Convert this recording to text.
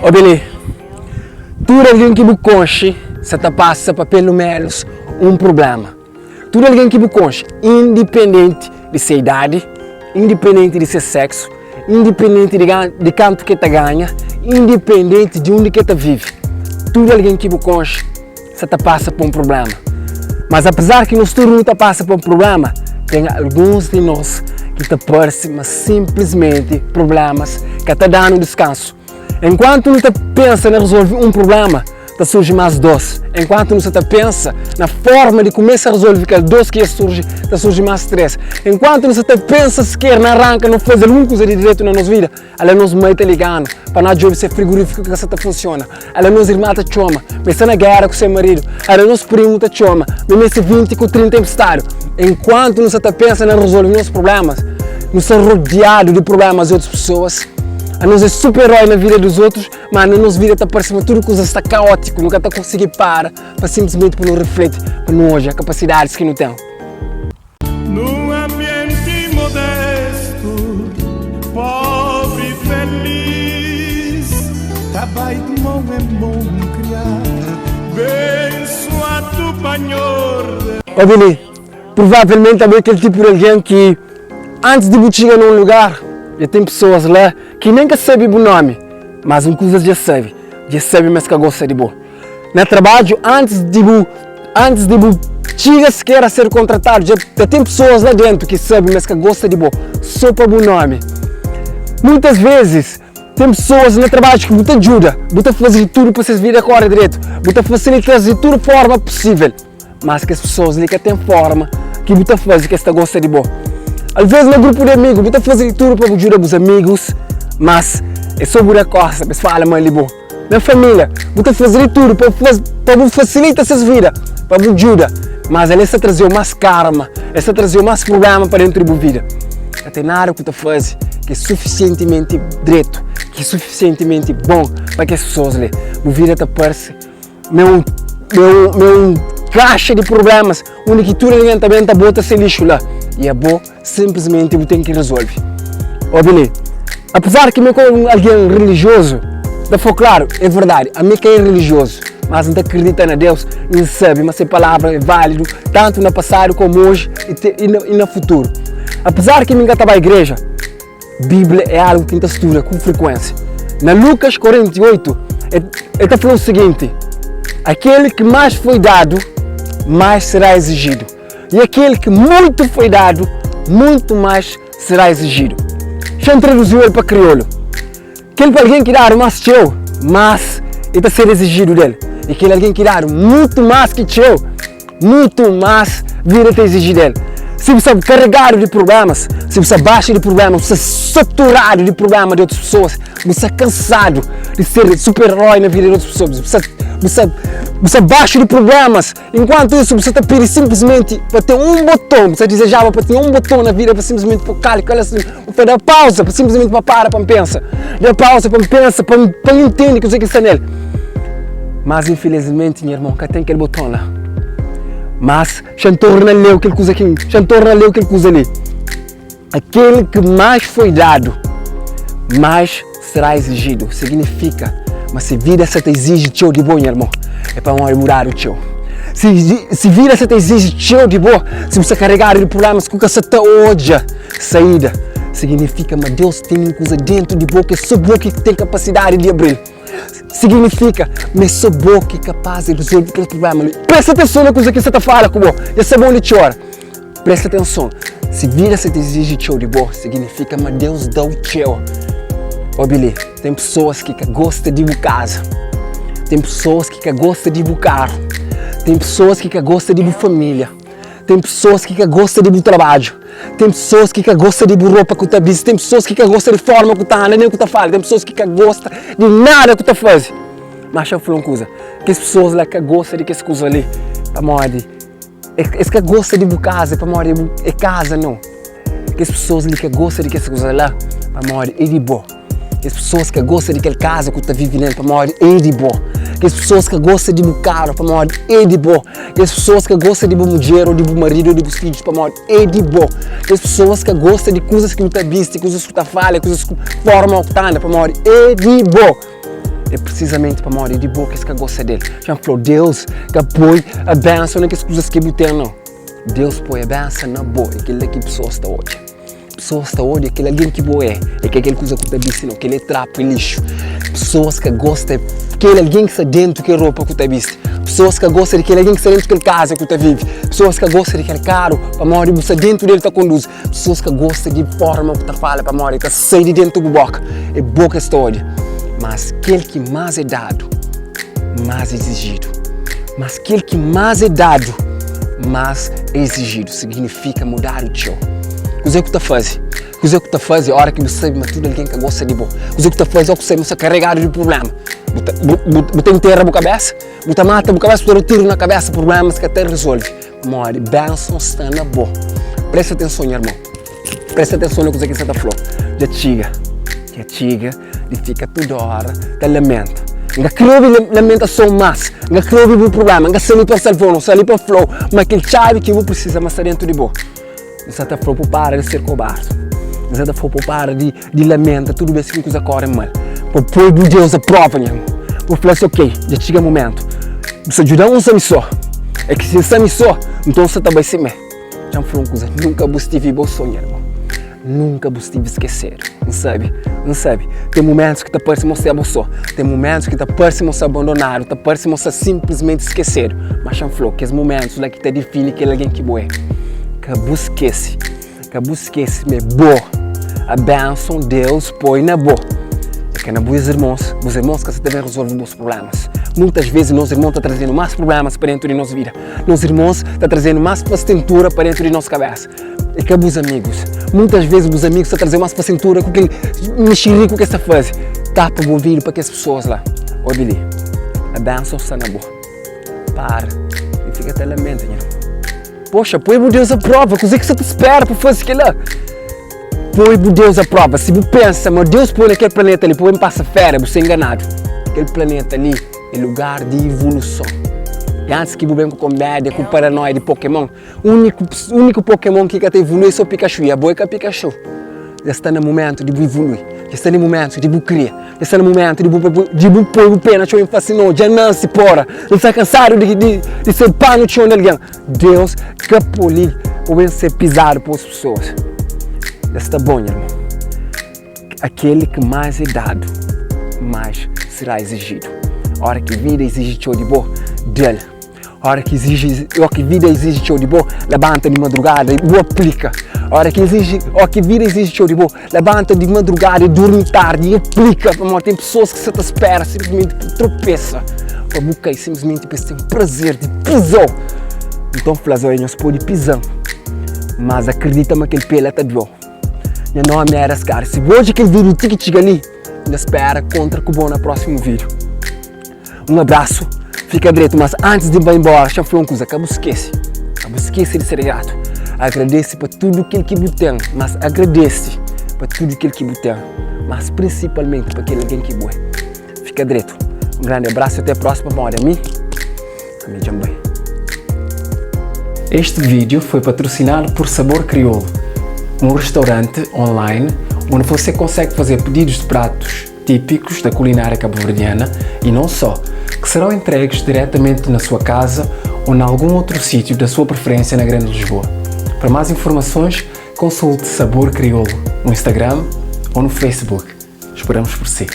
Obi li, tudu algen ki bu konxe sa ta pasa pa pelu ménus un prubléma. Tudu algen ki bu konxe, indipendenti di se idadi, indipendenti di se séksu, indipendenti di kantu ki el ta ganha, indipendenti di undi ki el ta vive, tudu algen ki bu konxe sa ta pasa pa un prubléma. Mas apezar ki nos tudu nu ta pasa pa un prubléma, ten alguns di nos ki ta parse ma sinplismenti prublémas ka ta da-nu diskansu. Enkuantu nu ta pensa na rezolve un prubléma, ta surji más dôs. Enkuantu nu sta ta pensa na forma di kumesa rezolve kel dôs ki dja surji, ta surji más três. Enkuantu nu sta ta pensa siker na ranka no faze algun kuza di diretu na nos vida, Ala nos mai ta liga-nu pa no djobe se frigurifiku ki ka sa ta funsiona. Ala nos irma ta txoma ma e sta na géra ku se maridu. Ala nos primu ta txoma ma e meste 20 ku 30 enpristadu. Enkuantu nu sa ta pensa na rezolve nos prublémas, nu sta rodiadu di prublémas di otus pesoas. Anos é super-eroi na vida dos otus, má na nos vida ta parse ma tudu kuza sta kaótiku. Nu ka ta konsigi para pa sinplismenti pa nu rifleti, pa nu odja kapasidadis ki nu ten. Num ambienti modestu, pobri feliz, ta bai di mon en mon kriá, bensuadu pa Nhordes. Obi li, pruvavelmenti abo é kel tipu di algen ki antis di bu txiga na un lugar, dja ten pesoas la ki nen ka sabe bu nómi, mas un kuzas dja sabe, dja sabe ma es ka gosta di bo. Na trabadju, antis di bu antis di bu txiga siker a ser kontratadu, dja ta ten pesoas la dentu ki sabe ma es ka gosta di bo so pa bu nomi. Muitas vezis ten pesoas na trabadju ki bu ta djuda, bu ta faze di tudu pa ses vida kore dretu, bu ta fasilita-s di tudu forma pusível. Mas kes pesoas li ka ten forma ki bu ta faze ki es ta gosta di bo. Alvês na grupu di amigu bu ta faze di tudu pa bu djuda bus amigus, mas é so bu da kosta pa es fala mal di bo. Na família bu ta faze di tudu pa pa bu fasilita ses vida, pa bu djuda, mas el es ta traze-u más karma, es ta traze-u más prubléma pa déntu di bu vida. Ka ten nada ku ta faze ki é sufisientimenti dretu, ki é sufisientimenti bon pa kes pesoas li. Bu vida ta parse Ma é un, ma é un, ma é un kaxa di prublémas undi ki tudu algen ta ben ta bota se lixu la i abo sinplismenti bu ten ki rezolve. Obi li, apezar ki mi ka un algen rilijiozu, ta fla klaru, é verdadi, ami ka é rilijiozu, mas N ta kridita na Deus i N sabe ma se palavra é válidu tantu na pasadu komu oji i na, i na futuru. Apezar ki mi N ka ta bai igreja, Bíblia é algu ki N ta studa ku frikuénsia. Na Lukas 48, el ta fla o siginti, Aquele que mais foi dado, mais será exigido. E aquele que muito foi dado, muito mais será exigido. Xa N traduziu el pa kriolu. Kel pa algen ki dadu más txeu, más el ta ser exijidu del. I kel algen ki dadu mutu más ki txeu, Mutu más vida ta iziji del. Si bu sta karegadu di prublémas, si bu sta baxu di prublémas, bu sta saturadu di prubléma di otus pesoas, bu sta kansadu di ser super-eroi na vida di otus pesoas, bu sta, bu sta, bu sta baxu di prublémas, inkuantu isu bu sta ta pidi sinplismenti pa ten un boton, bu sta dizejaba pa tinha un boton na vida pa sinplismenti pa kal kal asin, pa da pauza, pa sinplismenti pa para pa N pensa, da pauza pa N pensa, pa N, pa N intende kuzê ki sta nel. Mas infelizmenti nha irmon ka ten kel boton la. Mas xa N torna leu kel kuza ki xa N torna leu kel kuza li. Aquele que mais foi dado, mais será exigido. Signifika ma si vida sa ta iziji txeu di bo, nha irmon, é pamodi bu dadu txeu. Si, si vida sa ta iziji txeu di bo, si bu sta karegadu di prublémas ku ka sa ta odja saída, signifika ma Deus ten un kuza dentu di bo ki é so bo ki ten kapasidadi di abri-l. Siginifika ma é sô bo ki é kapás di rezolve kel prubléma li. Presta atenson na kuza ki N sta ta fala ku bo. Dja sta bon di txora. Presta atenson. Si vida sta ta iziji txeu di bo, siginifika ma Deus da-u txeu. Obi li, ten pesoas ki ka gosta di bu kaza. Ten pesoas ki ka gosta di bu karu. Ten pesoas ki ka gosta di bu família. Ten pesoas ki ka gosta di bu trabadju. Ten pesoas ki ka gosta di bu ropa ku ta bisti. Ten pesoas ki ka gosta di forma ku ta anda nen ku ta fala. Ten pesoas ki ka gosta di nada ku ta faze. Má xa-m fla un kuza, kes pesoas la ka gosta di kes kuza li pamodi es ka gosta di bu kaza pamodi é kaza nau. Kes pesoas li ka gosta di kes kuza la pamodi é di bo. Kes pesoas ka gosta di kel kaza ku ta vive nel pamodi é di bo. Kes pesoas ka gosta di bu karu pamodi é di bo. Kes pesoas ka gosta di bu mudjer ô di bu maridu ô di bus fidjus pamodi é di bo. Kes pesoas ka gosta di kuzas ki bu ta bisti, kuzas ki bu ta fala, kuzas ku forma ku ta anda pamodi é di bo. É precisamente pamodi di bo ki es ka gosta del. Dja N fla-u, Deus ka poi a benson na kes kuzas ki bu ten, nau. Deus poi a benson na bo, é kel-la ki pesoas ta odja. Pesoas ta odja kel algen ki bo é, é ka kel kuza ku ta bisti nau, kel é trapu e lixu. Pesoas ka gosta kel algen ki sta dentu kel ropa ku ta bisti. Pesoas ka gosta di kel algen ki sta dentu kel kaza ku ta vive. Pesoas ka gosta di kel karu pamodi bu sta dentu del ta konduzi. Pesoas ka gosta di forma ku ta fala pamodi ka sai di dentu bu boka. É bo ki es ta odja. Mas kel ki más é dadu, más é izijidu. Mas kel ki más é dadu, más é izijidu. Siginifika mudadu txeu. Kuzê ku ta faze? Kuzê ku ta faze óra ki bu sabe ma tudu algen ka gosta di bo? Kuzê ku ta faze óra ku sabe ma bu sta karegadu di prubléma? Bu ta, bu, bu, bu ta intera bu kabésa? Bu ta mata bu kabésa? Bu ta da tiru na kabésa? Prublémas ka ta rezolve. Pamodi benson sta na bo. Presta atenson, nha irmon. Presta atenson na kuzê ki N sta ta fla-u. Dja txiga, dja txiga di fika tudu óra ta lamenta. N ka krê obi lamentason más. N ka krê obi bu prubléma. N ka sta li pa salva-u, N sta li pa fla-u ma kel txabi ki bu prisiza ma sta déntu di bo. N sta ta fla-u pa bu para di ser kobardu. N sta ta fla-u pa bu para di di lamenta tudu bes ki un kuza kóre mal. Pa poi bu Deus a próva, nha irmon. Bu fla si, Ok, dja txiga mumentu. Bu sta djuda-m un sta mi sô. É ki si N sta mi sô, nton N sta ta bai simé. Dja N fla un kuza, nunka bu stivi bo sô, nha irmon. Nunka bu stivi skesedu. N sabe, N sabe. Ten mumentus ki ta parse ma bu sta bo sô. Ten mumentus ki ta parse ma bu sta abandonadu, ta parse ma bu sta sinplismenti skesedu. Má xa N fla-u, kes mumentus la ki ta difini kel algen ki bu é. Ka bu skese. Ka bu skese ma é bo. A benson Deus poi na bo. É ka na bus irmons. Bus irmons ka sa ta ben rezolve bus prublémas. Muitas vezes nos irmon ta trazenu más prublémas pa dentu di nos vida. Nos irmons ta trazenu más pastentura pa dentu di nos kabésa. É ka bus amigus. Muitas vezes bus amigus ta traze más pastentura ku kel mixiriku ki es ta faze. Tapa bu ovidu pa kes pesoas la. Obi li, a benson sta na bo. Para i fika ta lamenta, nha irmon. Poxa, poi bu Deus a prova. Kuzê ki sa ta spera pa faze kel-la? Poi bu Deus a prova. Si bu pensa ma Deus poi na kel planeta li pa bu ben pasa féria, bu sta enganadu. Kel planeta li é lugar di ivoluson. I antis ki bu ben ku komédia, ku paranóia di Pokémon, úniku, úniku Pokémon ki ka ta evolui é sô Pikachu, i abo é ka Pikachu. Dja sta na mumentu di bu evolui, dja sta na mumentu di bu kria, dja sta na mumentu di bu di bu poi bu pé na txon i fla si, No, dja nansi pora, N sta kansadu di di di ser panu txon di algen. Deus ka pô li pa bu ben ser pizadu pa otus pesoas. Dja sta bon, nha irmon. Akeli ki más é dadu, más será izijidu. Ora ki vida iziji txeu di bo, da-l. Ora ki iziji, ó ki vida iziji txeu di bo, labanta di madrugada i bu aplika. Ora ki iziji, ó ki vida iziji txeu di bo, labanta di madrugada i durmi tardi i aplika. Pamodi ten pesoas ki sa ta spera simplesmenti pa tropesa, pa bu kai, simplesmenti pa es ten prazer di piza-u. Nton fla-s, Oi, nhos pode piza-m, mas akridita ma kel pé la ta dua-u. Nha nomi era Scar. Si bu odja kel vídiu ti ki txiga li, N ta spera kontra ku bo na prósimu vídiu. Un abrasu, fika dretu, mas antis di bai embora, xa fla un kuza, ka bu skese, ka bu skese di ser gratu. Agradese pa tudu kel ki bu ten, mas agradese pa tudu kel ki bu ten, mas prinsipalmenti pa kel algen ki bu é. Fika dretu. Un grandi abrasu e até próxima, pamodi ami, ami dja N bai. Este vídeo foi patrocinado por Sabor Crioulo, um restaurante online onde você consegue fazer pedidos de pratos típicos da culinária cabo-verdiana e não só, que serão entregues diretamente na sua casa ou em algum outro sítio da sua preferência na Grande Lisboa. Para mais informações, consulte Sabor Crioulo no Instagram ou no Facebook. Esperamos por si.